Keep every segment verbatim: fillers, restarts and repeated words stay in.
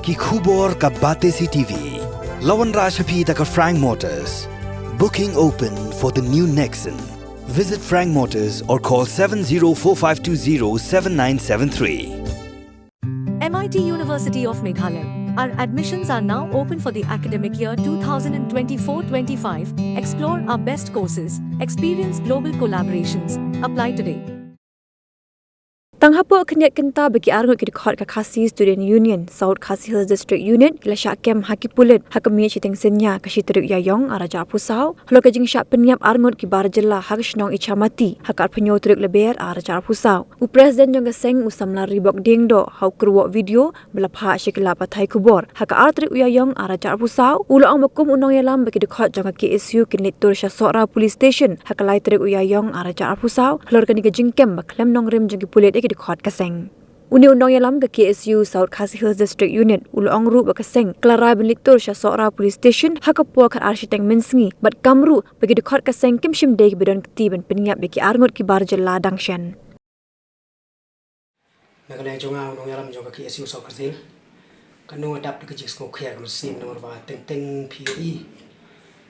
Ki khubor ka Batesi T V. La wanrah sha phi da ka Frank Motors. Booking open for the new Nexon. Visit Frank Motors or call seven zero four five two zero seven nine seven three. M I T University of Meghalaya. Our admissions are now open for the academic year twenty twenty-four twenty-five. Explore our best courses, experience global collaborations. Apply today. Tang hapoh khyndiat kynta ba ki arngut ki dkhot ka Khasi Student Union South Khasi Hills District Unit ki la shah kem ha ki pulit ha ka miet shiteng synñia ka shi tarik Ïaïong arhajar arphew saw halor ka jingshah pynïap arngut ki bar jylla ha ka shnong Ichamati ha ka arphew hynñiew tarik Lber arhajar arphew saw. U President jong ka seng u samla Reebok Diengdoh ha u kyrwoh video ba la phah sha ki lad pathai khubor ha ka ar tarik u Ïaïong arhajar arphew saw u la ong ba kum u nongïalam ba ki dkhot jong ka K S U kin leit tur sha Sohra Police Station ha ka lai tarik u Ïaïong arhajar arphew saw halor kane ka jingkem ba khlem nongrim jong ki pulit ïa ki dkhot ka seng. Une u nongïalam ka K S U South Khasi Hills District Unit u la ong ruh ba ka seng ka la rai ban leit tur sha Sohra Police Station ha ka por khatar shiteng mynsngi bad kam ruh ba ki dkhot ka seng kim shym dei kiba don kti ban pynïap ïa ki arngut ki bar jylla dang shen. Na ka liang jong nga u nongïalam jong ka K S U South Khasi Hills, kano nga dap da ka jingsngewkhia ka mynsiem namar ba teng teng phi ïohi.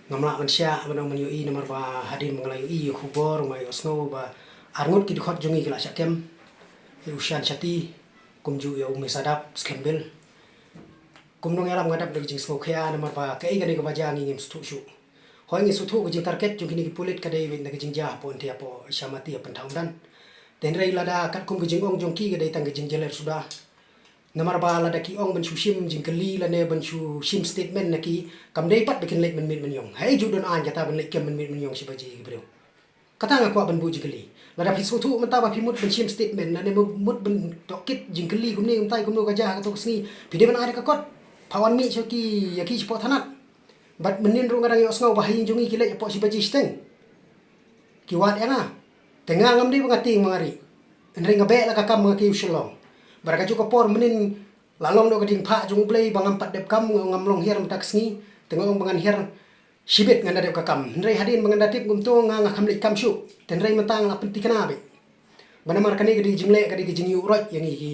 Ngam lah ban shah ban ong ban ïohi namar ba hadien ba nga la ïohi ïa khubor nga ïohsngew ba arngut ki dkhot jong ngi ki la shah kem, ïa u Shan Shati, kumjuh ïa u Misadap Skembil. Kum nongïalam nga dap da ka jingsngewkhia namar ba kaei kane kaba jia ngi ngim sngewthuh shuh. Hooid ngi sngewthuh ka jingtarget jong kine ki pulit ka dei beit na ka jingjia hapoh India hapoh Ichamati ha Pynthak Umdan. Te hynrei lada katkum ka jingong jong ki ka dei tang ka jingjyller suda. Namar ba lada ki ong ban shu shim jingkylli lane ban shu shim statement na ki, kam dei pat ba kin leit mynmiet mynïong. Haei ju don aiñ kata ban leit kem mynmiet mynïong shibaji ki briew. Kata nga kwah ban buh jingkylli. Lada phi sngewthuh mynta ba phi mut ban shim statement lane mut ban tohkit jingkylli kumne kumtai kumno ka jia ha kato ka sngi, phi dei ban ai da ka kot. Pha wan mih sha ki, ïa ki shapoh thanat. Bad mynnin ruh nga dang ïohsngew ba ha ïing jong ngi ki leit hapoh shibaji shiteng. Ki wad ïa nga. Te nga ngam dei ba nga tieng ba nga rieh. Hynrei nga beh la ka kam ba nga kiew Shillong. Bad ha kajuh ka por mynnin la long noh ka jingphah jong U Blei ba ngam pat dep kam, ngam long hiar mynta ka sngi. Te nga ong ba ngan hiar shibit, ngan da dep ka kam. Hynrei hadien ba ngan da tip kumto nga, nga kham leit kam shuh. Te hynrei mynta nga la pynthikna beit. Ba namar kane ka dei jingleh, ka dei ka jingïuhroit ïa ngi ki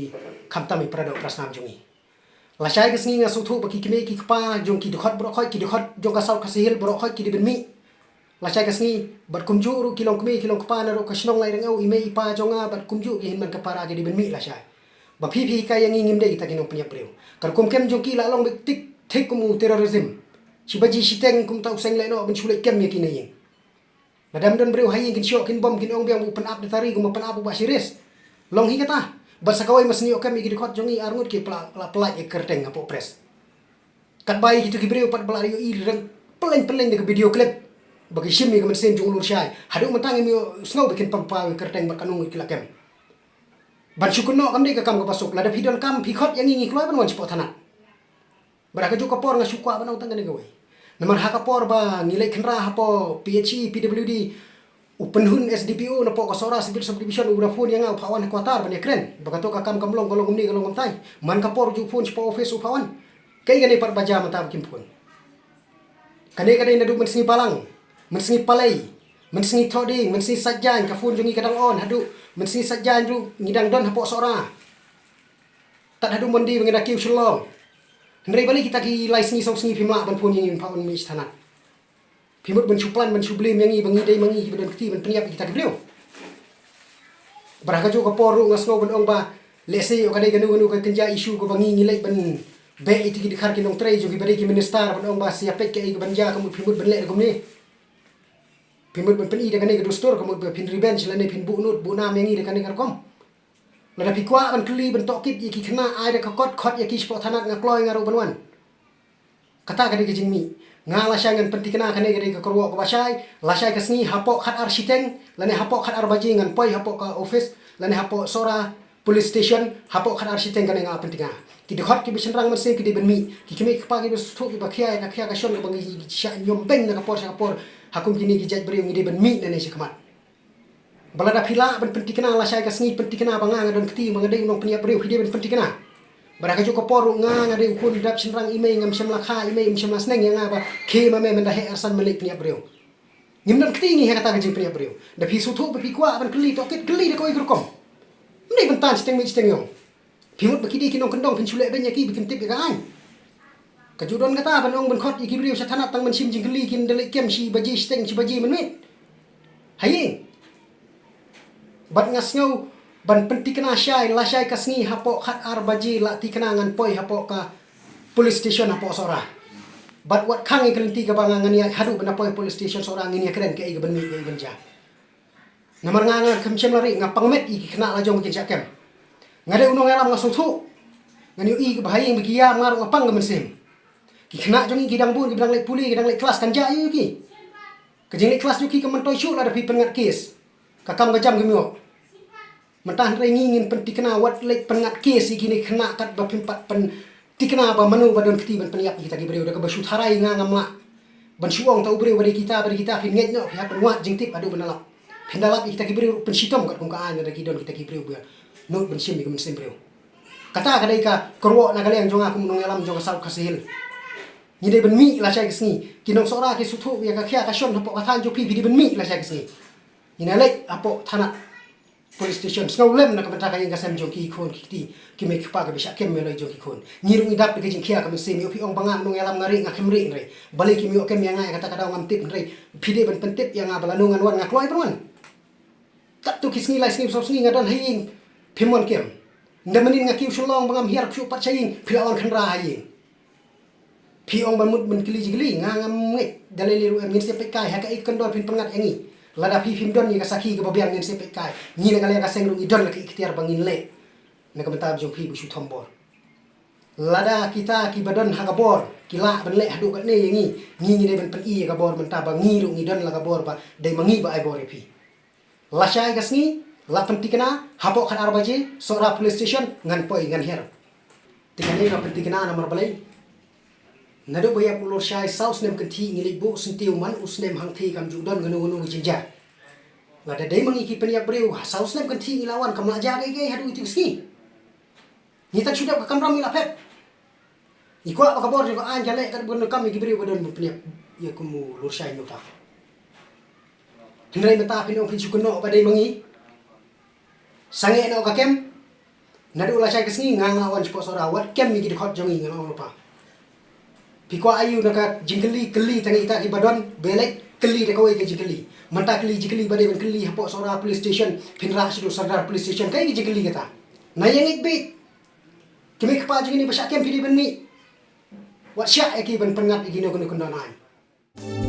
khamtam i para doh para snam jong ngi. Lashai ka sngi nga sngewthuh ba ki kmie ki kpa jong ki dkhot baroh khoit, ki dkhot jong ka South Khasi Hills baroh khoit ki dei ban mih lashai ka sngi. Bad kumjuh ruh ki longkmie ki longkpa na ruh ka shnong Lairyngew, i mei i pa jong nga bad kumjuh ki hynmen ka para ki dei ban mih lashai. Ba phi phi hikai ïa ngi ngim dei kita ki nongpynïap briew. Ka rukom kem jong ki la long beit tik thik kum u terrorism. Shibaji shiteng kumta u seng lehnoh ban shu leit kem ïa ki na ïing. Lada ym don briew ha ïing kin shoh kin bom kin ong biang u pynap da tari kumba pynap u Bah Shiris. Long hi kata. Bad sa kawei ma sngewthuh kem ïa ki dkhot jong ngi arngut ki pla-, la pynlait ïa ka kyrteng hapoh press. Katba ïa kito ki briew pat ba la ïohi reng pyllein pyllein da ka video clip ba ki shim ïa ka mynsiem jong u Lurshai. Haduh mynta ngim ïohsngew ba kin pynpaw ïa ka kyrteng bad katno ngut ki la kem. Ban shu kynnoh kam dei ka kam kaba suk. Lada phi don kam phi khot ïa ngi, ngi kloi ban wan shapoh thanat. Bad ha kajuh ka por nga shu kwah ban ong tang kane kawei. Namar ha ka por ba ngi leit khynra hapoh P H E, P W D, u pynhun S D P O napoh ka Sohra Civil Subdivision u da phone ïa nga u phah wan ha quarter ban ïakren ba kato ka kam kam long, ka long kumne ka long kumtai. Man ka por ju phone shapoh office u phah wan. Kaei kane pat ba jia mynta ba kim phone. Kane ka dei naduh mynsngi Balang, mynsngi Palei, mynsngi Thohdieng, mynsngi Saitjaiñ ka phone jong ngi ka dang on haduh mynsngi Saitjaiñ ruh ngi dang don hapoh Sohra. Tad haduh Monday ba ngi da kiew Shillong. Hynrei balei kita ki lai sngi saw sngi phim lah ban phone ïa ngi ban phah wan mih sha thanat. Phi mut ban shu plan ban shu blame ïa ngi ba ngi dei ma ngi kiba don kti ban pynïap ïa kita ki briew. Bad ha kajuh ka por ruh nga sngew ban ong ba lehse ïoh ka dei kano kano ka kynja issue kaba ngi ngi leit ban beh ïa ki dkhar ki nongtrei jong kiba dei ki minister ban ong ba sia peit kaei kaban jia, ka mut phi mut ban leh da kumne. Phi mut ban pyni da kane ka dustur, ka mut ba phin revenge lane phin buh nud buh nam ïa ngi da kane ka rukom. Lada phi kwah ban kylli ban tohkit ïa ki khynnah, ai da ka kot, khot ïa ki shapoh thanat, nga kloi nga ruh ban wan. Kata ka dei ka jingmih. Nga lashai ngan pynthikna, kane ka dei ka kyrwoh kaba shai. Lashai ka sngi hapoh khatar shiteng lane hapoh khatar baje ngan poi hapoh ka office lane hapoh Sohra Police Station hapoh khatar shiteng, kane nga pynthikna. Ki dkhot kiba shynrang mynsiem ki dei ban mih. Ki kmie ki kpa kiba sngewthuh kiba khia ïa ka khia ka shon kaba ngi shah ñiom beiñ na ka por sha ka por ha kum kine ki jait briew, ngi dei ban mih nangne shakhmat. Ba lada phi lah ban pynthikna lashai ka sngi, pynthikna ba nga nga don kti ba nga dei u nongpynïap briew, phi dei ban pynthikna. Bad ha kajuh ka por ruh nga nga dei u khun dap shynrang, i mei ngam shym la kha, i mei um shym la sneng ïa nga ba khie ma me mynta heh arsan me leit pynïap briew. Ngim don kti ngi ha kata ka jingpynïap briew. Da phi sngewthuh ba phi kwah ban kylli tohkit, kylli da kawei ka rukom. Ym dei ban tan shiteng miet shiteng ïong. Phi mut ba ki dei ki nongkyndong phin shu leh beiñ ïa ki ba kim tip ïa ka aiñ. Ka ju don kata ban ong ban khot ïa ki briew sha thanat tang ban shim jingkylli kin da leit kem shi baje shiteng shi baje mynmiet ha ïing. Bad nga sngew ban pynthikna shai, lashai ka sngi hapoh khat ar baje la thikna ngan poi hapoh ka police station hapoh Sohra. Bad wat khang ïa ka lynti kaba nga ngan ïa haduh ban da poi police station Sohra ngin ïa kren kaei ka ban mih kaei ban jia. Namar nga nga khlem shem la ri nga pang met ïa ki khynnah la jong kin shah kem. Nga dei u nongïalam nga sngewthuh. Ngan ïohi kaba ha ïing ba ki ïa nga ruh nga pang ka mynsiem. Ki khynnah jong ngi ki dang bun ki dang leit pule ki dang leit klas kan jia ïa ki. Ka jingleit klas jong ki kam myntoi shuh lada phi pynngat kes. Ka kam ka jam kim ïoh. Mynta hynrei ngi ngin pynthikna wat leit pynngat kes ïa kine khynnah katba phim pat pynthikna ba mano ba don kti ban pynïap ïa kita ki briew da kaba shu tharai nga ngam lah ban shu ong ta u briew ba dei kita ba dei kita phin ngeit noh phi hap ban wad jingtip haduh ban da lap. Phin da lap ïa kita ki briew ruh pynshitom katkum ka aiñ lada ki don kita ki briew ba nud ban shim ïa ka mynsiem briew. Kata ka dei ka kyrwoh na ka liang jong nga kum u nongïalam jong ka South Khasi Hills. Ngi dei ban mih lashai ka sngi. Ki nong Sohra ki sngewthuh ïa ka khia ka shon hapoh ka thaiñ jong phi phi dei ban mih lashai ka sngi. Ngin ïa leit hapoh thanat police station. Sngewlem na ka bynta ka ïing ka sem jong ki khun ki kti ki mei ki kpa kiba shah kem mei loi jong ki khun. Ngi ruh ngi dap da ka jingkhia ka mynsiem ïoh phi ong ba nga nongïalam nga rieh nga khlem rieh hynrei balei kim ïoh kem ïa nga ïa kata ka daw ngam tip hynrei phi dei ban pyntip ïa nga ba lano ngan wan nga kloi ban wan. Katto ki sngi lai sngi saw sngi nga don ha ïing phim wan kem. Nda mynnin nga kiew shu long ba ngam hiar shu pat sha ïing phi la wan khynra ha ïing. Phi ong ban mut ban kylli jingkylli nga ngam ngeit da lei lei ruh em ngin sa peit kai ha kaei ka kyndon phin pynngat ïa ngi. Lada phi phim don ïa ka sakhi kaba biang ngin sa peit kai. Ngi na ka liang ka seng ruh ngi don la ka ikhtiar ba ngin leh na ka bynta jong phi ba shu thombor. Lada kita kiba don ha ka bor ki lah ban leh haduh katne ïa ngi, ngi ngi dei ban pyni ïa ka bor mynta ba ngi ruh ngi don la ka bor ba dei ma ngi ba ai bor ïa phi. Lashai ka sngi la pynthikna hapoh khat ar baje Sohra police station ngan poi ngan hiar. Te kane nga pynthikna namar balei? Naduh ba ïap u Lorshai saw snem kynthih ngi leit buh syntiew man u snem hangthie kam ju don kano kano ka jingjia. Lada dei ma ngi ki pynïap briew ha saw snem kynthih ngi la wan kam la jia kaei kaei haduh ïa tu ka sngi. Ngi tang shu dep ka kamram ngi la phet. Ngi kwah ba ka bor jong ka aiñ ka leh kat ba ka donkam ïa ki briew ba don ban pynïap ïa kum u Lorshai ngi uta. Hynrei mynta phin ong phin shu kynnoh ba dei ma ngi. Sangeh noh ka kem. Naduh lashai ka sngi nga nga wan shapoh Sohra wat kem ïa ki dkhot jong ngi nga ong lypa. Phi kwah aiu na ka jingkylli kylli tang ïa kita kiba don ba leit kylli da kawei ka jingkylli. Mynta kylli jingkylli ba dei ban kylli hapoh Sohra police station phin rah shaduh Sordar police station kaei ka jingkylli kata. Na ïa ngeit beit. Ki mei kpa jong ngi ba shah kem phi dei ban mih. Wat shah ïa ki ban pynngat ïa kino kino kyndon aiñ.